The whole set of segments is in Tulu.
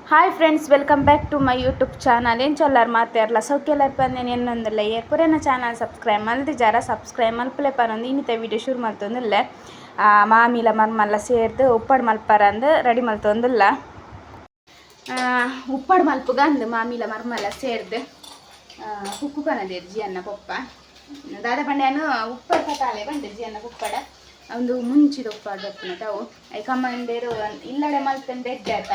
Hi friends, welcome back to my YouTube channel. ಎಂಚೊಲ್ಲಾರ್ ಮಾತೆರ್ಲ ಸೌಖ್ಯಲಾರ್ ಪಂದೇನು ಎನ್ನೊಂದುಲ್ಲ. ಏರ್ ಚಾನಲ್ ಸಬ್ಸ್ಕ್ರೈಬ್ ಮಲ್ದಿಜಾರ ಸಬ್ಸ್ಕ್ರೈಬ್ ಮಲ್ಪಲೆ ಪನೊಂದು ಇನ್ನಿತ ವೀಡಿಯೋ ಶುರು ಮಲ್ತೊಂದುಲ್ಲೆ. ಮಾಮಿಲ ಮರ್ಮಲ್ಲ ಸೇರ್ದು ಉಪ್ಪಡ್ ಮಲ್ಪರಂದು ರೆಡಿ ಮಲ್ತೊಂದುಲ್ಲ. ಉಪ್ಪಡ್ ಮಲ್ಪುಗ ಅಂದು ಮಾಮಿಲ ಮರ್ಮಲ್ಲ ಸೇರ್ದು ಕುಕ್ಕು ಕನದೇರು ಜಿಯನ್ನ ಪೊಪ್ಪ ದಾದ ಪಂಡ್ಯಾನು ಉಪ್ಪಡ್ ಕತಾಲೆ ಬಂದೆ ಜಿಯನ್ನ ಪೊಪ್ಪಡ ಒಂದು ಮುಂಚಿದ ಉಪ್ಪಾಡು ಬರ್ಪುನ ತಾವು ಐಕಮ್ಮಂದೇರು ಇಲ್ಲಡೆ ಮಲ್ತಂದೆ ಎಡ್ಡೆ ಆತ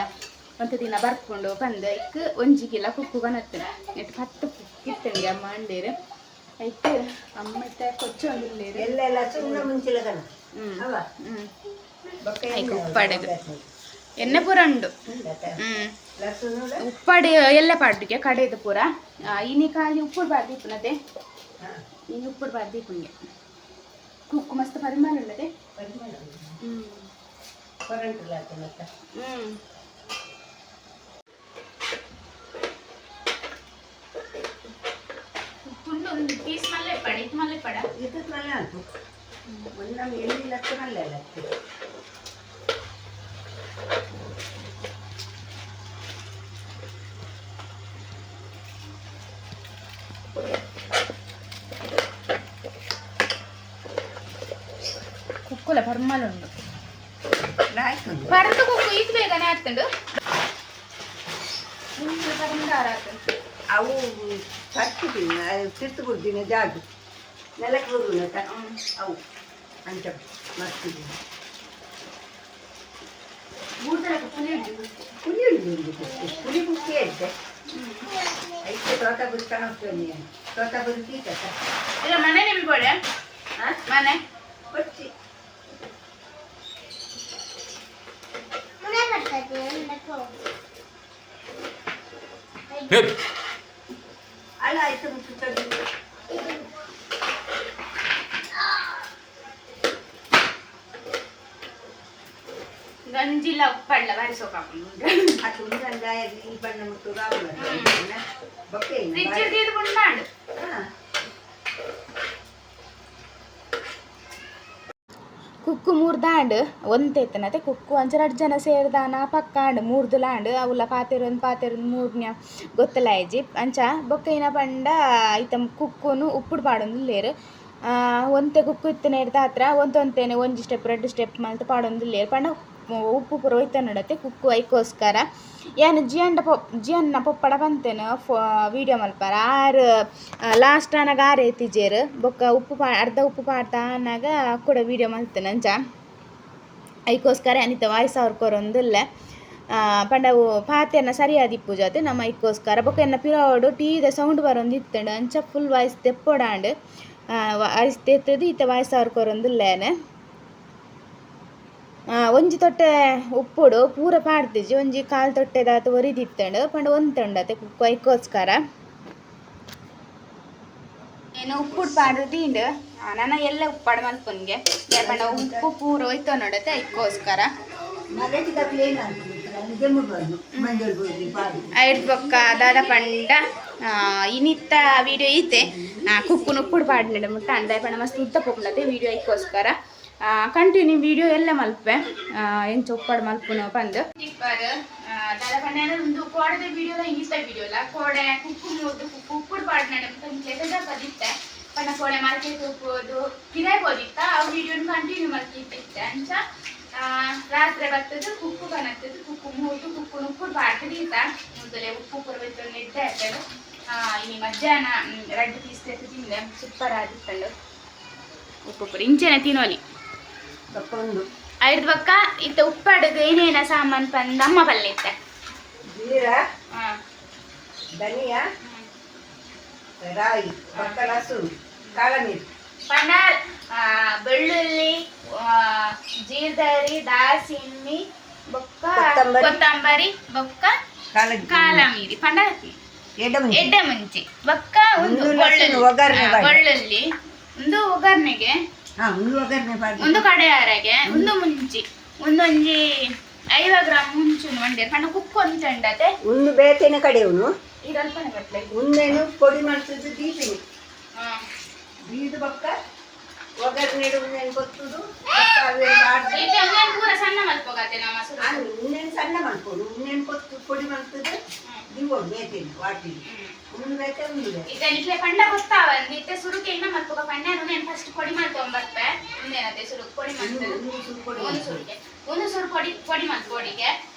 ಒಂತೆ ದಿನ ಬರ್ಪುಂಡು ಪಂದ್ ಐಕ್ ಒಂಜಿ ಕಿಲ ಕುಕ್ಕು ಕನತ್ತುಂಡು ನೆಟ್ ಪತ್ತು ಕಿತ್ತಂಗೆ ಅಮ್ಮ ಅಂಡೇರು ಐಕ್ ಅಮ್ಮ ಇತ್ತೆ ಕೊಚ್ಚೊಂದುಲ್ಲೇರು. ಎಲ್ಲ ಸುಣ್ಣ ಮುಂಚಿಲಗನ ಅವ ಬೊಕ್ಕ. ಐಕ್ ಉಪ್ಪಾಡಗ್ ಎಣ್ಣೆ ಪೂರ ಉಂಡು. ಲಸುಣ. ಉಪ್ಪಾಡು ಎಲ್ಲ ಪಾಡ್ದುಗೆ ಕಡೆದು ಪೂರ. ಇನಿ ಖಾಲಿ ಉಪ್ಪುಡು ಬಾರ್ದು ಇಪ್ಪುನತೆ. ಇನಿ ಉಪ್ಪುಡು ಬಾರ್ದು ಇಪ್ಪುಂಗೆ ಕುಕ್ಕು ಮಸ್ತ್ ಪರಿಮಳ ಉಂಡದೆ. ಕೊರಂಟುಲ ಮತ್ತೆ. ತುಂಡು ಒಂದು ಪೀಸ್ ಮಲ್ಲೆ ಪಡ ಇದು ಮಲ್ಲೆ ಪಡ. ಇದು ಮಲ್ಲ ಉಂಟು ಒಂದು ಎಣ್ಣೆ ಲಕ್ಷ ಮಲ್ಲ ಅಲ್ಲ. ಕುಕ್ಕುಲ ಪರಿಮಳ ಉಂಡು. ಲಾಯ್ಕ್ ಉಂಟು. ಪರಂದು ಕುಕ್ಕು ಇದು ಬೇಗನೆ ಆಗ್ತುಂಡು ಮುಂಚೆ ಪರಂದಾರ ಆತುಂಡು. ಅವು ತರ್ತಿದ್ದೀನಿ ತಿರ್ತು ಕೊಡ್ತೀನಿ ಜಾಗ ನೆಲಕ್ಕೆ ಬರುವುದ ಅವು ಅಂಚ ಮಸ್ತಿದ್ದೀನಿ. ಬೂರ್ದಲಕ ಪುಲಿ ಉಂಟು ಕುಕ್ಕು. ಪುಲಿ ಉಂಟು ಒಂದು ಕುಕ್ಕಿ ಪುಲಿ ಕುಕ್ಕಿ ಇದ್ದೆ ಐತೆ ತೋಟ ಬುರ್ತಾನ ತೋಟ ಬುರ್ತಿ ಕಥ. ಇಲ್ಲ ಮನೆ ನಿಮ್ಗೆ ಕೊಡೆ. ಹಾಂ. ಮನೆ. ಕೊಚ್ಚಿ. ಅಲ್ಲ ಆಯ್ತು ಮುಚ್ಚುತ್ತದೆ. ಗಂಜಿಲ ಉಪ್ಪಡ್ಲ ಬಾರಿ ಸೋಕಾಪುಂಡು. ಆ ತುಂಡಂದ ಈ ಬಣ್ಣ ಮುಟ್ಟು ರಾವುಲ ಬೊಕ್ಕೆ. ಫ್ರಿಜ್ ಇದು ಉಂಡಾಂಡು. ಹಾಂ. ಕುಕ್ಕು ಮೂರ್ದಾಂಡ್ ಒಂತೆ ಇತ್ತನತೆ ಕುಕ್ಕು. ಅಂಚ ರಡ್ಡ್ ಜನ ಸೇರ್ದಾನ ಪಕ್ಕಾಂಡ್ ಮೂರ್ದುಲಾಂಡ್. ಅವುಲ ಪಾತೆರೊಂದು ಪಾತೆರೊಂದು ಮೂರ್ನ್ಯ ಗೊತ್ತಲಾಯಿಜಿ. ಅಂಚ ಬೊಕ್ಕ ಇನ ಪಂಡ ಐತ ಕುಕ್ಕುನು ಉಪ್ಪುಡು ಪಾಡೊಂದುಲ್ಲೆರ್. ಒಂತೆ ಕುಕ್ಕು ಇತ್ತಿನೆಡ್ದಾತ್ರ ಒಂತೊಂತೆನೆ ಒಂಜಿ ಸ್ಟೆಪ್ ರಡ್ಡ್ ಸ್ಟೆಪ್ ಮಲ್ತ್ ಪಾಡೊಂದುಲ್ಲೆರ್. ಪಂಡ ಉಪ್ಪು ಪೂರ ಒಯ್ತೊನೊಡತೆ ಕುಕ್ಕು. ಐಕೋಸ್ಕರ ಯಾನ್ ಜಿಯಂಡ ಪೊ ಜಿಯನ್ನ ಪೊಪ್ಪಡ ಪಂತೆನ್ ಫೋ ವೀಡಿಯೋ ಮಲ್ಪರ. ಆರ್ ಲಾಸ್ಟ್ ಆನಗ ಆರ್ ಎತ್ತಿಜೆರ್. ಬೊಕ್ಕ ಉಪ್ಪು ಪಾ ಅರ್ಧ ಉಪ್ಪು ಪಾಡ್ದ ಆನಗ ಕುಡ ವೀಡಿಯೋ ಮಲ್ತೇನೆ. ಅಂಚ ಐಕೋಸ್ಕರ ಯಾನ್ ಇತ್ತೆ ವಾಯ್ಸ್ ಓವರ್ ಕೊರೊಂದುಲ್ಲೆ. ಪಂಡ ಅವು ಪಾತೆರ್ನ ಸರಿಯಾದ್ ಇಪ್ಪುಜತೆ ನಮ್ಮ. ಐಕೋಸ್ಕರ ಬೊಕ್ಕ ಎನ್ನ ಪಿರವುಡು ಟಿವಿದ ಸೌಂಡ್ ಬರೊಂದಿತ್ತುಂಡು. ಅಂಚ ಫುಲ್ ವಾಯ್ಸ್ ದೆಪ್ಪೊಡಾಂಡ್. ವಾಯ್ಸ್ ದೆತ್ತುದು ಇತ್ತೆ ವಾಯ್ಸ್ ಓವರ್ ಕೊರೊಂದುಲ್ಲೆ ಯಾನ್. ಒಂಜಿ ತೊಟ್ಟೆ ಉಪ್ಪುಡು ಪೂರ ಪಾಡ್ದಿಜಿ. ಒಂಜಿ ಕಾಲ್ ತೊಟ್ಟೆದಾತ್ ಒರಿದಿತ್ತುಂಡು. ಪಂಡ ಒಂತೆ ಉಂಡತೆ ಕುಕ್ಕು ಐಕೋಸ್ಕರ ಏನು ಉಪ್ಪುಡು ಪಾಡ್ದು ತೀಂಡು. ನನ ಎಲ್ಲ ಉಪ್ಪಾಡು ಮಲ್ಪುನ್ಗೆ. ದಾಯೆ ಪಂಡ ಉಪ್ಪು ಪೂರ ಒಯ್ತೊನೊಡತೆ ಐಕೋಸ್ಕರ. ಮರಟಿದ ಪ್ಲೇನ್ ಬಂದು ಮಂಜಲ್ ಬುರ್ದಿ ಪಾಡಿ. ಐರ್ದ್ ಬೊಕ್ಕ ದಾದ ಪಂಡ ಇನಿತ್ತ ವೀಡಿಯೋ ಈತೆ. ಕುಕ್ಕುನು ಉಪ್ಪುಡು ಪಾಡ್ನಡೆ ಮುಟ್ಟ ಅಂಡ ಪಂಡ ಮಸ್ತ್ ಉದ್ದ ಪೋಪುಂಡತೆ ವೀಡಿಯೋ. ಐಕೋಸ್ಕರ ಕಂಟಿನ್ಯೂ ವೀಡಿಯೋ ಎಲ್ಲ ಮಲ್ಪೆ ಎಂಚ ಉಪ್ಪಡ್ ಮಲ್ಪುನ ಪಂದ್ ದಾದ ಪಂಡ ಒಂದು ಕೋಡೆದ ವೀಡಿಯೋಲ ಇನ್ನಿತ್ತ ವೀಡಿಯೋಲ ಕೋಡೆ ಕುಕ್ಕು ಮೂರ್ದು ಕುಕ್ಕು ಉಪ್ಪುಡು ಪಾಡ್ನಡೆ ಮುಟ್ಟ ನಿಕ್ಲೆ ಪದಿತ್ತೆ. ಪಂಡ ಕೋಡೆ ಮಾರ್ಕೆಟ್ ಹೋಗ್ಬೋದು ಪಿದಾಯ್ ಪೋದಿತ್ತ. ಆ ವೀಡಿಯೋನ ಕಂಟಿನ್ಯೂ ಮಲ್ತಿತ್ತೆ. ಅಂಚ ರಾತ್ರಿ ಬತ್ತದು ಕುಕ್ಕು ಕನತ್ತದು ಕುಕ್ಕು ಮೂರ್ದು ಕುಕ್ಕು ಉಪ್ಪುಡು ಪಾಡ್ದು ಈತ ಮೊದಲೇ ಉಪ್ಪು ಪೂರ ನಿದ್ದೆ ಆಯ್ತದೆ. ಇನಿ ಮಧ್ಯಾಹ್ನ ರಡ್ಡ್ ಪೀಸ್ ತೆತ್ತು ತಿಂದೆ. ಸೂಪರ್ ಆದಿತ್ತಂಡು ಉಪ್ಪು ಪೂರ. ಇಂಚೆನೆ ತಿನ್ನೋಲಿ. ಬೊಕ್ಕೊಂದು. ಐರ್ದ್ ಬೊಕ್ಕ ಇತ್ತ ಉಪ್ಪಾಡುಗ ಏನೇನ ಸಾಮಾನ್ ಪಂದ್ ಅಮ್ಮ ಪಲ್ಲೆ ಇತ್ತೆ. ಜೀರಾ, ಧನಿಯಾ, ರಾಯಿ, ಬೊಕ್ಕ ಲಸುನ್, ಕಾಳಮೀರು. ಪಂಡ ಬೆಳ್ಳುಳ್ಳಿ, ಜೀರ್ದರಿ, ದಾಸಿಮ್ಮಿ ಬೊಕ್ಕ ಕೊತ್ತಂಬರಿ. ಕೊತ್ತಂಬರಿ ಬೊಕ್ಕ ಕಾಳ ಕಾಲಮೀರಿ ಪಂಡ ಎಡ್ಡೆ ಮುಂಚಿ. ಎಡ್ಡೆ ಮುಂಚಿ ಬೊಕ್ಕ ಒಂದು ಒಂದು ಲಸುನ್ ಬೆಳ್ಳುಳ್ಳಿ. ಒಗ್ಗರಣೆ ಪಾಡ್ದು. ಬೆಳ್ಳುಳ್ಳಿ ಒಂದು ಒಗ್ಗರಣೆಗೆ. ಹಾ, ಒಂದು ಒಗ್ಗರಣೆ ಪಾಡ್ದು. ಒಂದು ಕಡೆಯಾರಗೆ ಒಂದು ಮುಂಚಿ ಒಂದೊಂಜಿ 50 ಗ್ರಾಮ್ ಮುಂಚು ಒಂಡೆ ಪಂಡ ಕುಕ್ಕು ಒಂತೆ ಉಂಡತೆ. ಒಂದು ಬೇತೆನ ಕಡೆಯವನು. ಇದಲ್ಪನೆ ಕಟ್ಲೆ. ಒಂದೇನು ಪೊಡಿ ಮಾಡ್ತಿದ್ದು ದೀಪಿನಿ ಬೀದು ಬೊಕ್ಕ ಒಗ್ಗರಣೆ. ಒಗ್ಗರಣೆ ಉನ್ನೇನು ಕೊತ್ತುದು. ಇತ್ತೆ ಉಂದೆನ್ ಪೂರ ಸಣ್ಣ ಮಲ್ಪೊಗತೆ ನಮ್ಮ ಸುರು. ಉನ್ನೇನು ಸಣ್ಣ ಮಲ್ಪೊಡು, ಉನ್ನೇನು ಕೊತ್ತು ಪೊಡಿ ಮಲ್ತದು ದಿವೊಡು ಬೇತೇನು ವಾಟಿಡು. ಉಂದು ಬೇತೆ, ಉಂದು ಬೇತೆ. ಇತ್ತೆ ನಿಕ್ಲೆ ಪಂಡ ಗೊತ್ತಾವಂದು. ಇತ್ತೆ ಸುರುಕೆ ಇನ್ನ ಮಲ್ಪೊಗ ಪಂಡ ಉಂದೆನ್ ಫಸ್ಟ್ ಪೊಡಿ ಮಲ್ತೊಂಬರ್ಪೆ. ಉಂದೇನತೆ ಸುರುಕ್ ಪೊಡಿ ಉಂದು ಮಲ್ತದು. ಉಂದು ಸುರು ಪೊಡಿ ಒಂದು ಮಲ್ಪೊಡು. ಸುರುಕೆ ಒಂದು ಸುರು ಪೊಡಿ ಪೊಡಿ ಮಲ್ಪೊಡಿಗೆ.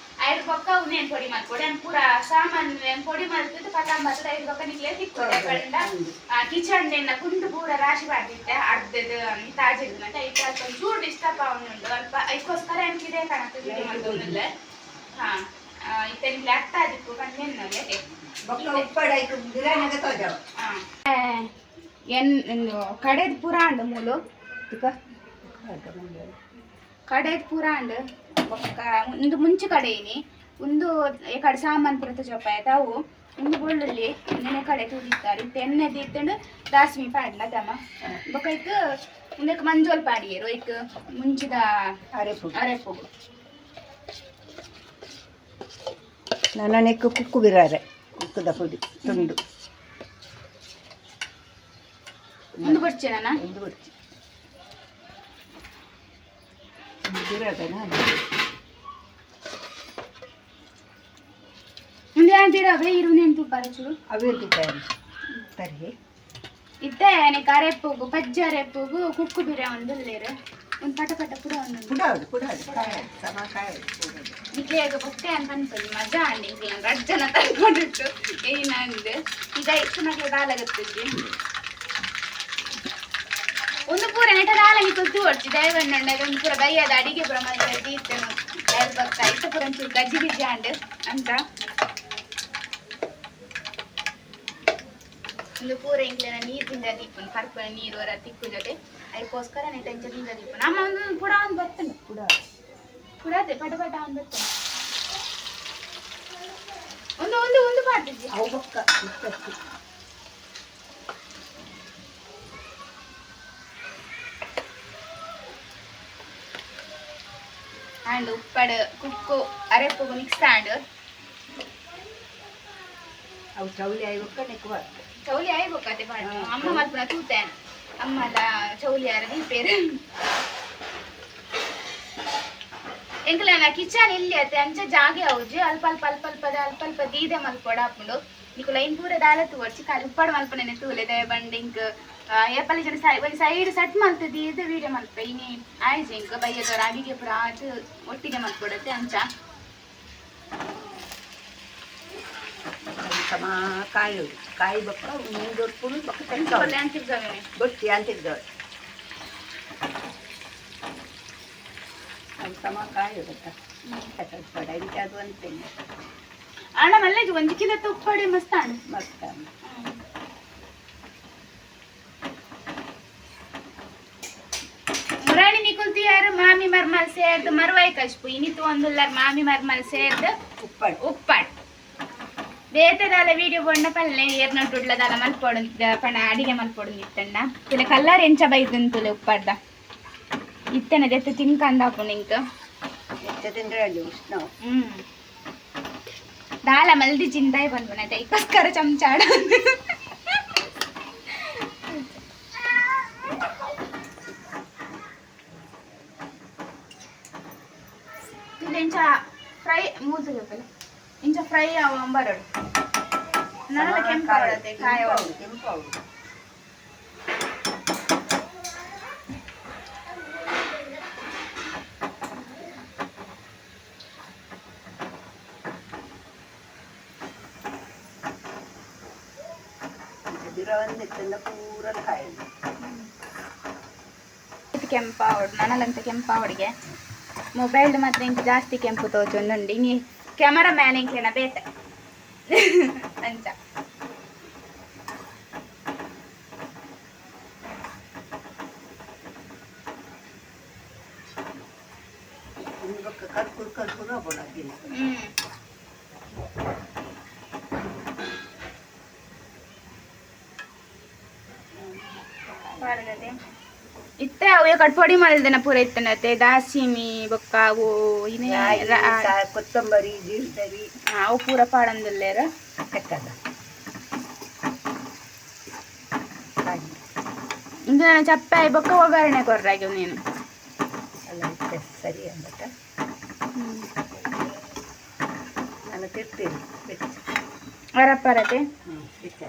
ಐದು ಬೊಕ್ಕ ಉನ್ನೇನ್ ಪೊಡಿ ಮಲ್ಪೊಡಿ. ಅನ್ ಪೂರ ಸಾಮಾನು ಪೊಡಿ ಮಲ್ತದ್ದು ಪತಾಂಬತ್ತದ. ಐದು ಬೊಕ್ಕ ನಿಕ್ಲೆ ತಿಕ್ಕುದೆ ಪಂಡ ಕಿಚನ್ ಎನ್ನ ಕುಂಡು ಪೂರ ರಾಶಿ ಪಾಡ್ದಿತ್ತೆ ಅರ್ಧದ ತಾಜಿದ್ದು. ಮತ್ತೆ ಐತೆ ಅಲ್ಪ ಒಂಚೂರು ಡಿಸ್ಟರ್ಬ್ ಆವೊಂದುಂಡು ಅಲ್ಪ. ಐಕ್ಕೋಸ್ಕರ ಎಂಕಿದೆ ಕಣಕ್ಕೆ ವಿಡಿಯೋ ಮಲ್ತೊಂದುಲ್ಲೆ. ಹಾ, ಇತ್ತೆ ನಿಕ್ಲೆ ಅರ್ಥ ಆದಿಪ್ಪು ಪಂಡೆನ್ನಲೆ. ಬೊಕ್ಕ ಉಪ್ಪಡ ಐಕ್ ಬಿರಾನಗ ತೋಜಾವ. ಎನ್ ಕಡೆದ್ ಪೂರ ಅಂಡು ಮೂಲು. ತುಕ. ಕಡೆದ್ ಪೂರ ಅಂಡು. ಬೊಕ್ಕ ಒಂದು ಮುಂಚೆ ಕಡೆ ಇನಿ ಒಂದು ಈ ಕಡೆ ಸಾಮಾನು ಪೂರ ತೋಜಪ್ಪ ಅವು. ಒಂದು ಬೊಳ್ಳುಳ್ಳಿ ನೆನೆ ಕಡೆ ತೂದಿತ್ತಾರೆ. ಇತ್ತೆ ಎಣ್ಣೆ ದೀತಂಡು ದಾಸ್ಮಿ ಪಾಡ್ಲ ತಮ್ಮ. ಬೊಕ್ಕ ಇಕ್ ಉಂದಕ್ಕೆ ಮಂಜೋಲ್ ಪಾಡಿಯರು ಇಕ್ ಮುಂಚಿದ. ಅರೆಪು. ಅರೆಪು. ನನ್ನ ನೆಕ್ಕು ಕುಕ್ಕು ಬಿರಾರೆ, ಕುಕ್ಕುದ ಪೊಡಿ ತುಂಡು. ಒಂದು ಬೊಡ್ಚೇನ? ಒಂದು ಬೊಡ್ಚಿ ಬಿರಾದನ. ಒಂದು ಯಾವ್ದಿರವೆ ಇರುನೇನು ತುಪ್ಪಾರ ಚೂರು. ಅವೇ ತುಪ್ಪ ಸರಿ. ಇತ್ತೆ ನೆಕ್ ಅರೆಪ್ಪುಗು ಪಜ್ಜ ಅರೆಪ್ಪುಗು ಕುಕ್ಕು ಬಿರೆ ಒಂದು ಉಲ್ಲೇರು. ಒಂದು ಪಟ ಪಟ ಪುಡ ಒಂದು. ಪುಡ ಹೌದು, ಪುಡ ಹೌದು, ಕಾಯ ಸಮ ಕಾಯ ಪುಡ. ನಿಕ್ಲೆಗ್ ಬೊತ್ತೆ ಅಂತ ಅನ್ಪೊಲಿ. ಮಜಾ ಅಂಡ್ ಇಂಕ್ಲ ರಡ್ಡ್ ಜನ ತರ್ಕೊಂಡಿಟ್ಟು ಏನಂದ್ ಈಗ ಇಪ್ಪುನಕ್ಲೆ ದಾಲ ಗೊತ್ತಿಜ್ಜಿ. ಒಂದು ಪೂರ ನೆಟ ದಾಲ ನಿಕುಲ್ ತೂವೊಡ್ಚಿ ದಯವಂಡ. ಒಂದು ಪೂರ ಬಯ್ಯದ ಅಡಿಗೆ ಪೂರ ಮಲ್ಪೆರೆ ದೀತನು ಬೊಕ್ಕ ಇತ್ತೆ ಪೂರ ಒಂಚೂರು ಗಜ್ಜಿ ಗಿಜ್ಜಿ ಆಂಡ್ ಅಂತ. ಒಂದು ಪೂರ ಇಂಕ್ಲೆನ ನೀರು ದಿಂಜ ದೀಪುನು ಪರ್ಪುನ ನೀರು ಹೊರ ತಿಕ್ಕು ಜೊತೆ. ಅದಕ್ಕೋಸ್ಕರ ನೆಟ ಇಂಚ ದಿಂಜ ದೀಪುನು. ಅಮ್ಮ ಒಂದು ಪುಡ ಒಂದು ಬತ್ತುಂಡು. ಪುಡ. ಪುಡಾತೆ ಪಟ ಪಟ ಒಂದು ಬತ್ತುಂಡು. ಒಂದು ಒಂದು ಒಂದು ಪಾಡ್ದಿಜ್ಜಿ. ಅವು ಬೊಕ್ಕ ಇತ್ತಷ್ಟು. ಆಂಡ್ ಉಪ್ಪಡು ಕುಕ್ಕು ಅರೆಪ್ಪುಗು ಮಿಕ್ಸ್ ಆಂಡ್. ಅವು ಚೌಲಿ ಆಯಿ ಬೊಕ್ಕ ನೆಕ್ಕು ಬರ್ತದೆ. ಚೌಲಿ ಆಯ್ ಬೊಕ್ಕತೆ ಪಾಡ್ದು. ಅಮ್ಮ ಮಲ್ಪುನ ತೂತೆ ಅಮ್ಮಲ ಚೌಲಿ ಆರ ದೀಪೇರು. ಎಂಕ್ಲೆನ ಕಿಚನ್ ಇಲ್ಲಿ ಅತ್ತೆ, ಅಂಚ ಜಾಗೆ ಹೌಜಿ. ಅಲ್ಪ ಅಲ್ಪ ಅಲ್ಪ ಅಲ್ಪದ ಅಲ್ಪ ಅಲ್ಪ ದೀದೆ ಮಲ್ಪೊಡ ಆಪುಂಡು. ನಿಕು ಲೈನ್ ಪೂರ ದಾಲ ತೂವೊಡ್ಚಿ, ಖಾಲಿ ಉಪ್ಪಾಡು ಮಲ್ಪುನೆನೆ ತೂಲೆ. ದಯ ಬಂಡ ಇಂಕ್ ಏಪಲಿ ಜನ ಸೈ ಒಂಜಿ ಸೈಡ್ ಸೆಟ್ ಮಲ್ತ್ ದೀದ್ ವೀಡಿಯೋ ಮಲ್ಪೆ. ಇನಿ ಆಯ್ಜಿ ಇಂಕ್ ಬಯ್ಯದವರ ಅಡಿಗೆ ಪೂರ ಆದ್ ಒಟ್ಟಿಗೆ ಮಲ್ಪೊಡತ್ತೆ ಅಂಚ. ಅದು ಸಮ ಕಾಯಿ ಕಾಯಿ ಬೊಕ್ಕ ಮುಂದೊರ್ಪುಡು ಬೊಕ್ಕ ತೆಂಕ. ಅಂಚಿರ್ದವೆ. ಬೊಟ್ಟಿ ಅಂತಿದ್ದವು. ಅದು ಸಮ ಕಾಯಿ ಗೊತ್ತಾ ಉಪ್ಪಡ ಇಂಚ ಅದು ಅಂತೇನೆ. ಅಣ್ಣ ಮಲ್ಲೇಜ್ ಒಂಜಿ ಕಿಲೋ ಉಪ್ಪಾಡಿ ಮಸ್ತ್ ಆಂಡ್. ಮಸ್ತ್. ಮುರಾಣಿ ನಿಕುಲ್ತಿಯಾರು ಮಾಮಿ ಮರ್ಮಲ್ ಸೇರ್ದು ಮರುವಾಯಿ ಕಶ್ಪು ಇನಿತು ಒಂದುಲ್ಲಾರ್ ಮಾಮಿ ಮರ್ಮಲ್ ಸೇರ್ದು. ಉಪ್ಪಡು. ಉಪ್ಪಾಡ್ ಬೇತೆದಾಲ ವೀಡಿಯೋ ಬೊಂಡ ಪಲ್ಲೆ ಏರ್ನ ದುಡ್ಲದಾಲ ಮಲ್ಪೊಡು ಪಣ ಅಡಿಗೆ ಮಲ್ಪೊಡು ನಿತ್ತಣ್ಣ. ತುಲೆ ಕಲ್ಲರ್ ಎಂಚ ಬೈದಂತುಲೆ ಉಪ್ಪಾಡ್ದ. ಇತ್ತನೆ ದೆತ್ತು ತಿನ್ಕಂದಾಪುಂಡು ಇಂಕ್. ಹೆಚ್ಚ ತಿಂದ್ರೆ ಅಲ್ಲಿ ಉಷ್ಣ. ದಾಲ ಮಲ್ದಿ ಚಿಂತಾಯಿ ಬಂದ್ಬುನ ಐಕೋಸ್ಕರ ಚಮಚಾಡ. ತುಲೆ ಇಂಚ ಫ್ರೈ ಮೂಜು ಇಂಚ ಫ್ರೈ ಅವ ಬರೋಡು ನನಲ ಕೆಂಪು ಅವಳತೆ ಕಾಯ. ಕೆಂಪು ಕೆಂಪು. ಬಿರವಂದಿತ್ತಂದ ಪೂರ ಕಾಯಿ. ಕೆಂಪಾವಡು ನನಲಂತ ಕೆಂಪಾವಡಿಗೆ ಮೊಬೈಲ್ ಮಾತ್ರ ಇಂಕ ಜಾಸ್ತಿ ಕೆಂಪು ತೋಚೊಂದುಂಡು. ಇನಿ ಕ್ಯಾಮರಾ ಮ್ಯಾನ್ ಇಂಕ್ಲೆನ ಬೇತೆ ಅಂಚ. ಒಂದು ಬೊಕ್ಕ ಕರ್ಕುರು ಕರ್ಕುರು ಆಪುಂಡು ಅಗ್ಗಿನ. ಪಾಡಗದೆ ಇತ್ತೆ ಅವು ಕಟ್ಪೊಡಿ ಮಲ್ದನ ಪೂರ ಇತ್ತನತೆ ದಾಸಿಮಿ ಬೊಕ್ಕ ಅವು ಇನೇ. ರಾಯಿ, ಕೊತ್ತಂಬರಿ, ಜೀರ್ದರಿ. ಅವು ಪೂರ ಪಾಡಂದುಲ್ಲೇರ. ಚಕ್ಕದ ಕಾಯಿ. ಇಂದು ನಾನು ಚಪ್ಪೆ ಬೊಕ್ಕ ಒಗ್ಗರಣೆ ಕೊರ್ರಾಗಿ ನೀನು. ಅಲ್ಲ, ಇತ್ತೆ ಸರಿ ಅಂಬಟ. ನಾನು ತಿರ್ತೀನಿ ಬೆಚ್ಚ. ಅರಪ್ಪರತೆ. ಹ್ಞೂ, ಬೆಚ್ಚ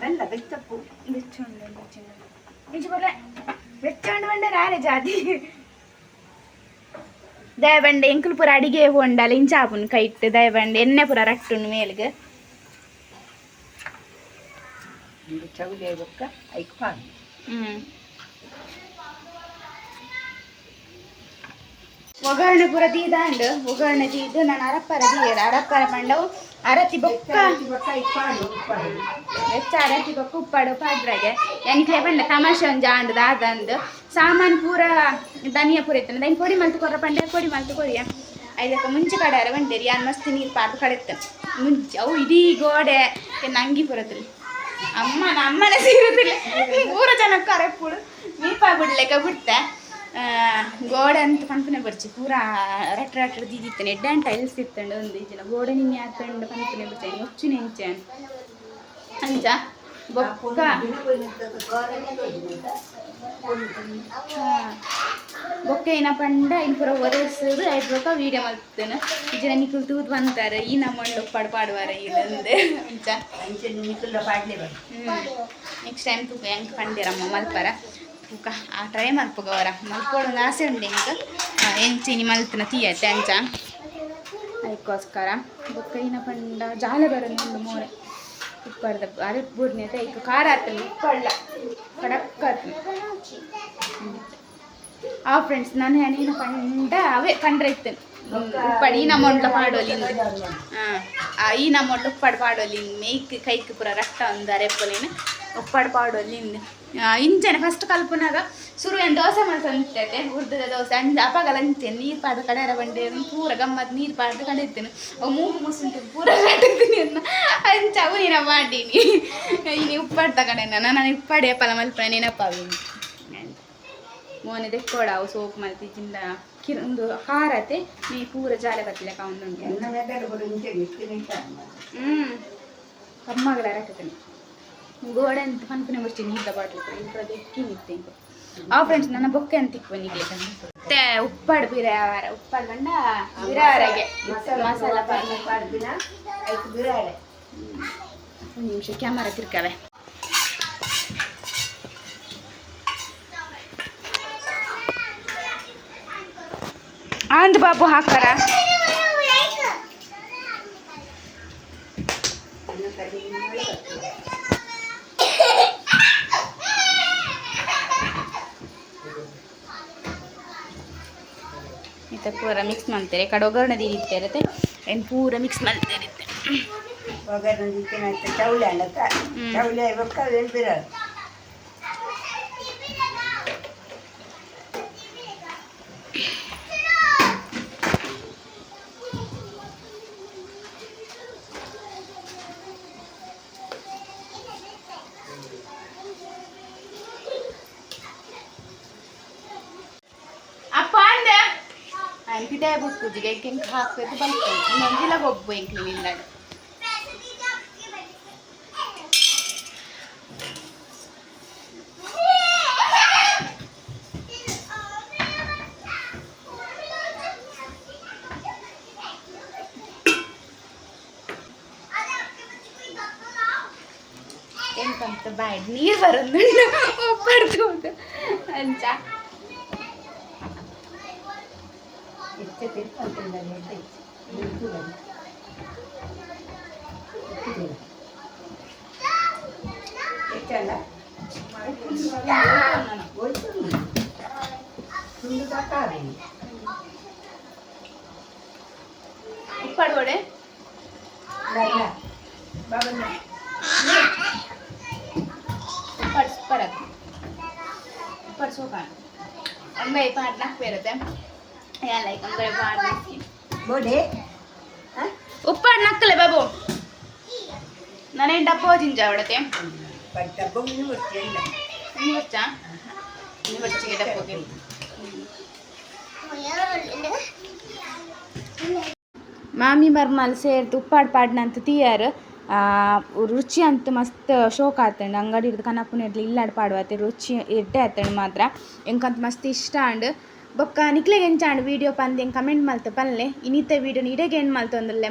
ಬೆಲ್ಲ ಬೆಚ್ಚಪ್ಪು. ಬೆಚ್ಚುಂಡು ಬೆಚ್ಚುಂಡು ಇಂಚ ಬೊರ್ಲೆ ಬೆಚ್ಚುಂಡು ಬಂಡೆ ರಾರೆ ಜಾತಿ ದಯಬಂಡೆ. ಎಂಕುಲು ಪೂರ ಅಡಿಗೆ ಪೋಂಡಲ ಇಂಚ ಆಪುಂಡು ಕೈಟ್ ದಯಬಂಡೆ ಎಣ್ಣೆ ಪೂರ ರಟ್ಟುಂಡು ಮೇಲ್ಗ್. ಒಂದು ಚೌಲಿ ಬೊಕ್ಕ ಐಕ್ ಪಾಡು. ಒಗ್ಗರಣೆ ಪೂರ ದೀದಾಂಡ್. ಒಗ್ಗರಣೆ ದೀದ್ ನಾನು ಅರಪ್ಪರ ದೀಯರ. ಅರಪ್ಪರ ಪಂಡವು ಅರತಿ ಬೊಕ್ಕ. ಬೊಕ್ಕ ಐಕ್ ಪಾಡು ಉಪ್ಪಾಡು. ಬೆಚ್ಚ ಅರತಿ ಬೊಕ್ಕ ಉಪ್ಪಾಡು ಪಾಡ್ರಾಗೆ. ಎಂಕ್ಲೆ ಪಂಡ ತಮಾಷೆ ಒಂಜಿ ಆಂಡ್ ದಾದಂದ್ ಸಾಮಾನು ಪೂರ ಧನಿಯಾ ಪೂರ ಇತ್ತನ ದೈನ್ ಪೊಡಿ ಮಲ್ತ್ ಕೊರ್ರ ಪಂಡೆ. ಪೊಡಿ ಮಲ್ತ್ ಕೊರಿಯ. ಐದಕ್ಕ ಮುಂಚೆ ಕಡಾರ ಬಂಡೇರಿ. ಯಾನ್ ಮಸ್ತ್ ನೀರು ಪಾಡ್ದು ಕಡೆತ್ತ ಮುಂಚೆ ಅವು ಇಡೀ ಗೋಡೆ ನಂಗಿ ಪೂರದಲ್ಲಿ ಅಮ್ಮನ ಅಮ್ಮನ ಸೀರುದಿಲ್ಲ. ಪೂರ ಜನಕ್ಕೆ ಅರೆಪ್ಪುಡು ಮೀಪಾ ಬಿಡ್ಲೆಕ್ಕ ಬಿಡ್ತೆ. ಗೋಡೆ ಅಂತ ಪನ್ಪುನೆ ಬರ್ಚಿ. ಪೂರ ರಟ್ ರಟ್ ದೀದಿತ್ತನೆ. ಎಡ್ಡೆ ಟೈಲ್ಸ್ ಇತ್ತಂಡು. ಒಂದು ಇಜ್ಜಿನ ಗೋಡೆ ನಿನ್ನೆ ಆತಂಡು ಪನ್ಪುನೆ ಬರ್ಚಿ ಮುಚ್ಚು ನೆಂಚೆ ಅಂಚ ಬೊಕ್ಕ. ಬೊಕ್ಕ ಏನ ಪಂಡ ಇನ್ ಪೂರ ಒರೆಸುದು ಐಟ್ ಬೊಕ್ಕ ವೀಡಿಯೋ ಮಲ್ತೇನೆ. ಇಜ್ಜಿನ ನಿಕುಲು ತೂದು ಬಂತಾರೆ ಈ ನಮ್ಮ ಉಪ್ಪಾಡು ಪಾಡುವಾರ ಇಲ್ಲಂದು ಅಂಚ. ಅಂಚೆ ನಿಕುಲ್ಲ ಪಾಡ್ಲೆ ಬರ. ನೆಕ್ಸ್ಟ್ ಟೈಮ್ ತೂಕ ಹೆಂಗೆ ಪಂಡಿರಮ್ಮ ಮಲ್ಪರ ತೂಕ. ಆ ಟ್ರೈ ಮಲ್ಪುಗ ಅವರ ಮಲ್ಪೋಡು ಆಸೆ ಉಂಡು. ಎಂಕ್ ಎಂಚಿನಿ ಮಲ್ತನ ತೀಯತ್ತೆ ಅಂಚ ಅದಕ್ಕೋಸ್ಕರ. ಬೊಕ್ಕ ಏನ ಪಂಡ ಜಾಲ ಬರೋದು ಮೋರೆ ಉಪ್ಪಾಡ್ದ ಅರೆ ಬೂರ್ನಿ ಐಕ ಖಾರ ಆತಲ್ಲ ಉಪ್ಪಳ್ಳ ಕಡಕ್ ಆತನ. ಆ ಫ್ರೆಂಡ್ಸ್, ನಾನು ಏನೇನು ಪಂಡ ಅವೇ ಪಂಡ್ರೆ ಇತ್ತೇನೆ. ಉಪ್ಪಾಡು ಈ ನಮ್ಮ ಒಂಡ್ಲ ಪಾಡೋಲಿ. ಹಾಂ, ಈ ನಮ್ಮ ಒಳ್ಳೆ ಉಪ್ಪಾಡು ಪಾಡೋಲಿ. ಮೇಯ್ಕ್ ಕೈಕ್ ಪೂರ ರಕ್ತ ಒಂದು ಅರೆಪ್ಪೊಲಿನ ಉಪ್ಪಾಡು ಪಾಡೋಲಿ. ಇಂಚನೆ ಫಸ್ಟ್ ಕಲ್ಪನಾಗ ಶುರು ಏನು ದೋಸೆ ಮಲ್ತೊಂದಿತ್ತೈತೆ, ಉರ್ದದ ದೋಸೆ. ಅಂಚ ಅಪಗಲ ಅಂಚೆ ನೀರು ಪಾದ ಕಡೆಯರ ಬಂಡೆ ಪೂರ ಗಮ್ಮತ್ ನೀರು ಪಾಡ್ದು ಕಡೆ ಇತ್ತೇನೆ. ಅವು ಮೂಗು ಮುಸುಂಟು ಪೂರ ಕಟ್ಟಿದ್ದೀನಿ ಅನ್ನ ಅಂಚ. ಅವು ನೀನ ಮಾಡೀನಿ ಇನಿ ಉಪ್ಪಾಡ್ದ ಕಡೆ. ನಾನು ಉಪ್ಪಾಡಿ ಪಲ ಮಲ್ಪ ನೆನಪಾವಿನಿ. ಮೋನೆ ದೆಕ್ಕೋಡ ಅವು ಸೋಪ್ ಮಲ್ತಿ ಜಿಂದ ಕಿರ್ ಒಂದು ಖಾರತೆ ಮೇ ಪೂರ ಜಾಲೆ ಬತ್ತಲೆಕ ಉಂಡುಂಡು. ಎನ್ನ ಮೆದಲು ಕೂಡ ಇಂಚೆ ಇತ್ತು ನಿಂತ. ಕಮ್ಮಗಳ ರಕತನೆ ಗೋಡೆ ಅಂತ ಪನ್ಪುನೆ ಬರ್ಚಿ ನೀರ್ದ ಬಾಟ್ಲ್ ಇಂಪ್ರದ ಎಕ್ಕಿ ನಿತ್ತೆ ಇಂಕು. ಆ ಫ್ರೆಂಡ್ಸ್, ನನ್ನ ಬೊಕ್ಕೆ ಅಂತ ಇಕ್ಕು ನಿಗ್ಲೆ. ಮತ್ತೆ ಉಪ್ಪಾಡು ಬಿರಾವಾರ ಉಪ್ಪಾಡು ಬಂಡ ಬಿರಾವರೆಗೆ ಮಸಾಲ ಪಾಡು. ಪಾಡ್ದಿನ ಐಕ್ ಬಿರಾಳೆ. ಒಂದು ನಿಮಿಷ, ಕ್ಯಾಮರಾ ತಿರ್ಕವೆ. ಆಂದ್ ಬಾಬು ಹಾಕಾರ. ಅನ್ನ ಕಡಿಮೆ ಮಾಡಿ ಬರ್ತದೆ. ಈತ ಪೂರ ಮಿಕ್ಸ್ ಮಾಡ್ತಾರೆ. ಕಡೆ ಒಗ್ಗರಣೆ ಇರುತ್ತೆ, ಏನು ಪೂರ ಮಿಕ್ಸ್ ಮಾಡ್ತಾರೆ. ಒಗ್ಗರಣೆ ಇತ್ತಿನ ಚೌಳೆ ಅಲ್ಲತ್ತ. ಚೌಳೆ ಬೊಕ್ಕ ಅವೇನು ಬಿರಾಳೆ. ಅಪ್ಪ ಅಂದೆ ಅಂತಿದೆ ಬುಕ್ಕುಜಿಗೆ ಎಂಕ್ ಹಾಕ್ಬೇಕು ಬಂತು. ಇನ್ನೊಂದಿಲ್ಲ ಗೊಬ್ಬು ಎಂಕ್ಲಿ ನಿಲ್ಲಾಡ. ಎಂಕಂತ ಬಾಯ್ ನೀರು ಬರೋದು ಒಪ್ಪಡ್ದು ಅಂಚ. ಇತ್ತೆ ತಿರ್ಕೊಂತಿಂದ ಇತ್ತು. ಹೆಚ್ಚಲ್ಲ ಹೋಯ್ತು ತುಂಡು ಸಾಕಾರೆ. ಉಪ್ಪಾಡು ವಡೆ. ಬಾಬಣ್ಣ. ಉಪ್ಪಾಡು ಸೂಪರ್ ಅದು. ಉಪ್ಪಾಡು ಸೂಪ ಅಂಬೈ ಪಾಡ್ ನಾಕ್ ಇರುತ್ತೆ. ಲೈಕ್ ಅಂಬೈ ಪಾಡ್ ನಾಕಿ. ಬೋಡೆ. ಉಪ್ಪಾಡು ನಕ್ಕಲೆ ಬಾಬು. ನಾನೇನು ಡಬ್ಬ ಜಿಂಜ ಅವಡತೆ. ಡಬ್ಬ ಬರ್ತೀಯಲ್ಲ. ಇನ್ನು ಬಚ್ಚಾ ಇನ್ನು ಬಚ್ಚಿಗೆ ಡಬ್ಬೋಗೆ. ಮಾಮಿ ಮರ್ಮಲ್ ಸೇರ್ದು ಉಪ್ಪಾಡು ಪಾಡ್ನಂತ ತೀಯಾರು. ರುಚಿ ಅಂತು ಮಸ್ತ್ ಶೋಕ್ ಆತುಂಡು. ಅಂಗಡಿರ್ದ್ ಕನಪುನೆಡ್ದ್ ಇಲ್ಲಡ್ ಪಾಡುವತೆ ರುಚಿ ಎಡ್ಡೆ ಆತುಂಡು ಮಾತ್ರ. ಎಂಕಂತ ಮಸ್ತ್ ಇಷ್ಟ ಆಂಡ್. ಬೊಕ್ಕ ನಿಕ್ಲೆಗ್ ಎಂಚ ಆಂಡ್ ವಿಡಿಯೋ ಪಂದ್ ಎಂಕ್ ಕಮೆಂಟ್ ಮಲ್ತ್ ಪನ್ಲೆ. ಇನಿತ ವಿಡಿಯೋನ್ ಇಡೆಗ್ ಎಂಡ್ ಮಲ್ತೊಂದುಲ್ಲೆ.